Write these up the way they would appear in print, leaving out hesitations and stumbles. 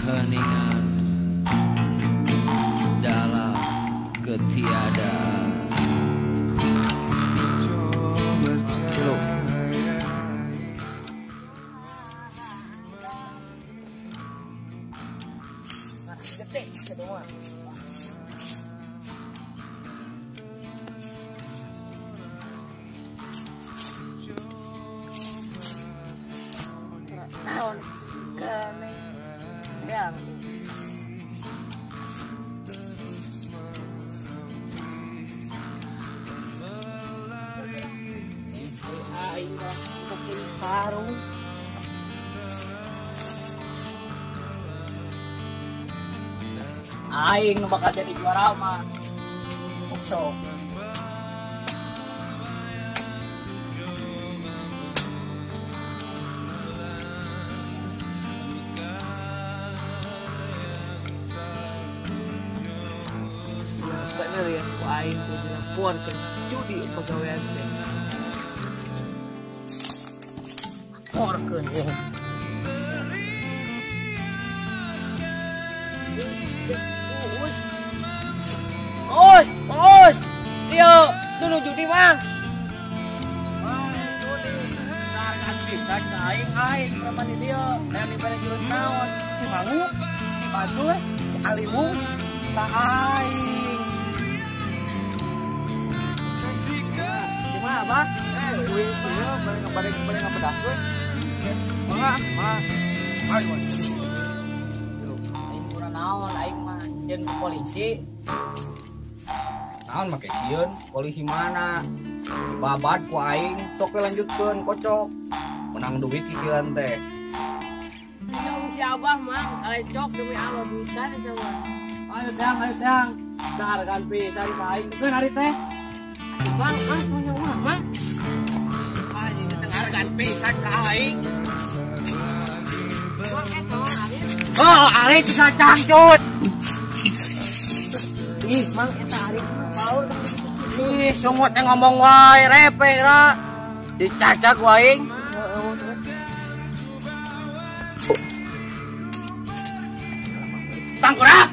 Keheningan dalam ketiadaan. Kilo. Aing bakal jadi juara mah. Sok. Bener ya, aing kudu laporkeun judi pegawaian teh. Laporkeun ya. Os, os, dia dulu judi mah. Judi, bisa aing aing preman di dia. Yang diberi jurus naon? Cimangu, Cibatur, Cialiwung, tak aing. Gimana abah? Wih, iya, balik ngabedahkeun. Mangga, mah. Ayo. Aing kurang naon, aing mah sieun ke polisi. Naon make sieun? Polisi mana? Babat ku aing, sok we lanjutkeun kocok. Menang duit kikiran teh. Jauh si abah mah, kalecok demi Allah duitan eta mah. Ayo tang, ayo tang. Dahar ganti cari ka aing. Keun ari teh. Bang, ah, punya urang mah. Anjing teh hargaan pisan ka aing. Bang, eta mah arit. Oh, arit bisa cangcut. Ih, mang eta arit baur. Ih, sungut teh ngomong wae repe ra. Dicacak ku aing. Tangkurak.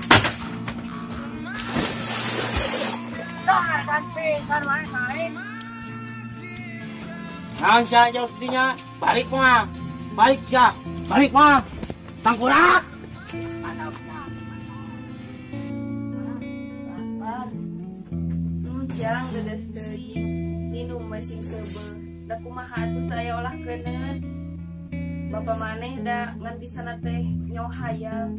Naon sia jauh dinya? Balik mah. Balik sia. Balik mah. Tangkurak. Jang gedes teuing minum we sing seubeuh. Da kumaha atuh teu aya olah keuneut. Bapa maneh da ngan bisana teh nyaho hayal.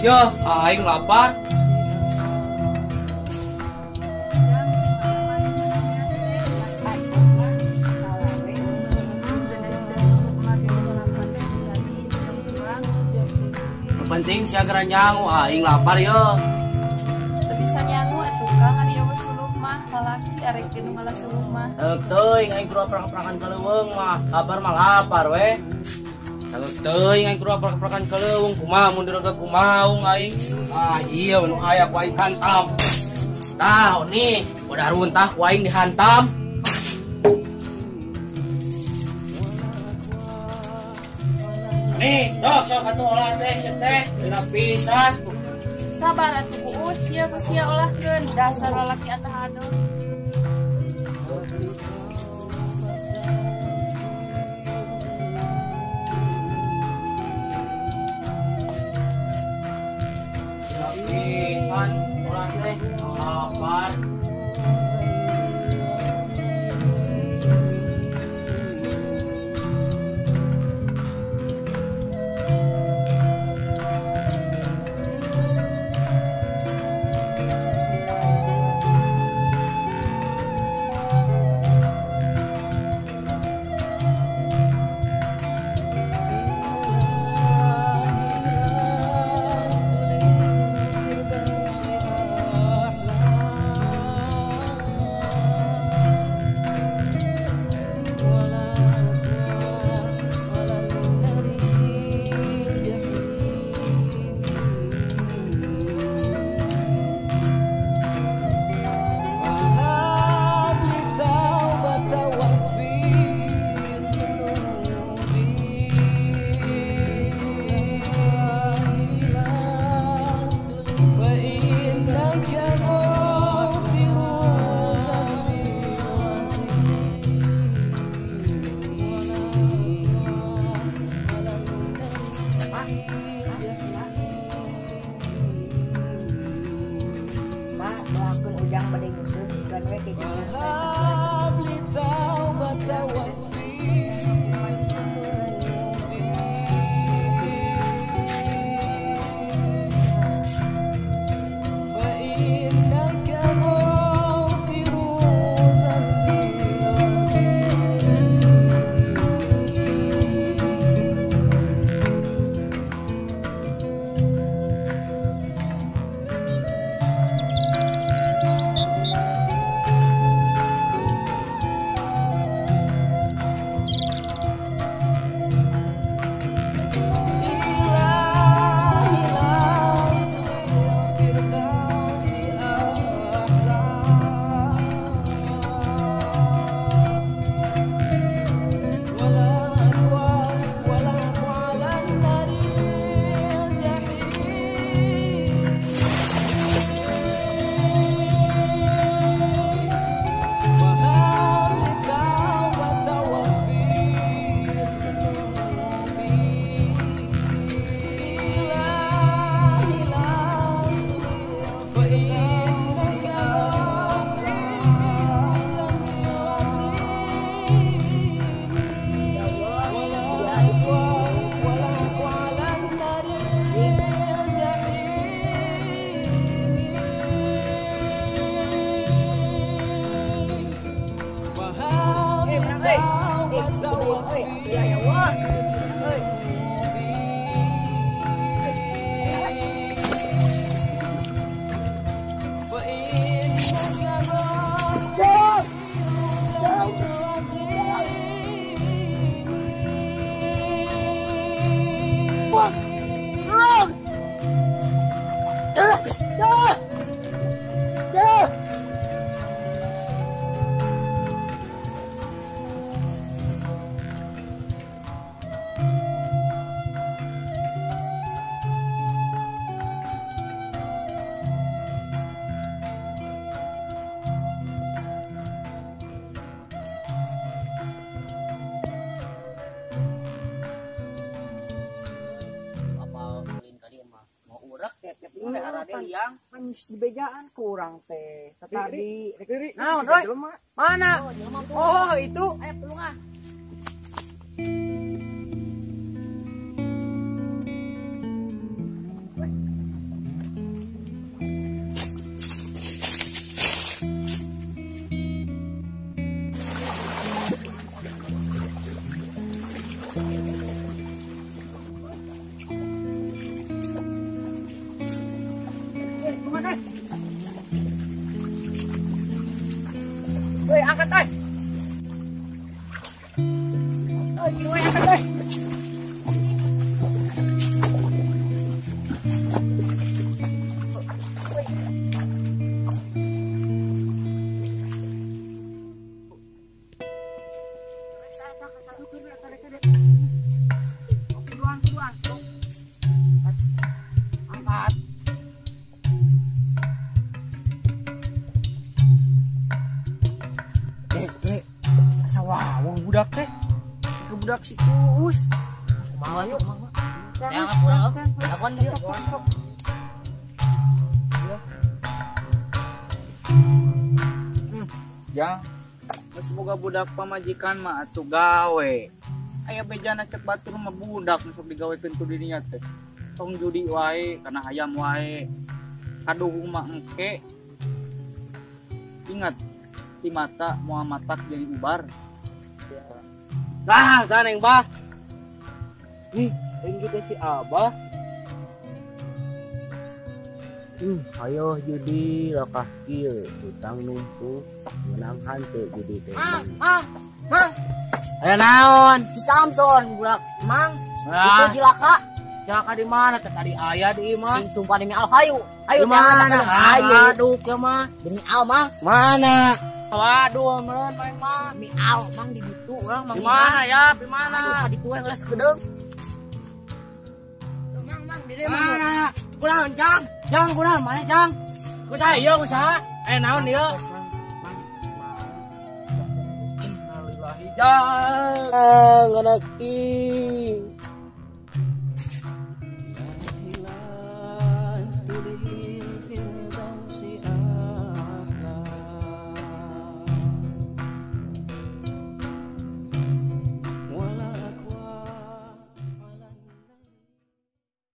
Yo, aing lapar. Penting sia geura nyangu aing lapar yo. Teu bisa nyangu atuh Kang ari eueuh suluh mah lalaki arek jeung malah suluh mah. Teuing aing kudu aprak-aprakan ka leuweung mah. Lapar mah lapar we. Kalau teuing aing kudu aprak-aprakan ka leuweung kumaha mun diroga kumaha aing. Ah iya nu aya ku aing hantam. Tah nih, udah runtah ku aing dihantam. Nih, dok, sok atuh olah teh, teh, dina pisan. Sabar atuh ku Uus, sia ku sia olahkeun, dasar lalaki atah aduh. Dina pisan olah teh, lapar. Manis di bejaan kurang teh. Tadi nah, oi. Mana? Oh, itu. Ayo tulung ah. Euy angkat euy. Euy kieu we angkat euy. Angkat. Asa wawuh budak teh. Ke budak si Kuus. Kumaha yuk, ya kurang lakukan dia. Ya, semoga budak pamajikan mah atuh gawe. Aya bejana cek batur mah budak nu sok digawekeun ku dirinya teh. Tong judi wae, kana hayam wae. Kaduhung mah engke. Ingat, di mata moal matak jadi ubar. Lah, saneng bah. Ih, aing juga si Abah. Ayo judi lokah kieu utang numpuk menang hantu judi teh. Mang, mang. Aya naon? Si Samson budak mang. Itu cilaka. Cilaka di mana teh tadi aya di imah. Sing sumpah demi Allah hayu. Ayo di mana? Ayo. Aduh kieu mah. Demi Allah mang. Mana? Waduh, meureun main mah. Demi Allah mang di ditu urang mang. Di mana ya? Di mana? Aduh, di kue gelas kedeung. Mang, mang di dieu mana? Kurang jang. Jang kurang mana jang? Kusaha ieu kusaha? Naon ieu? Innalillahi jang. Ngerti.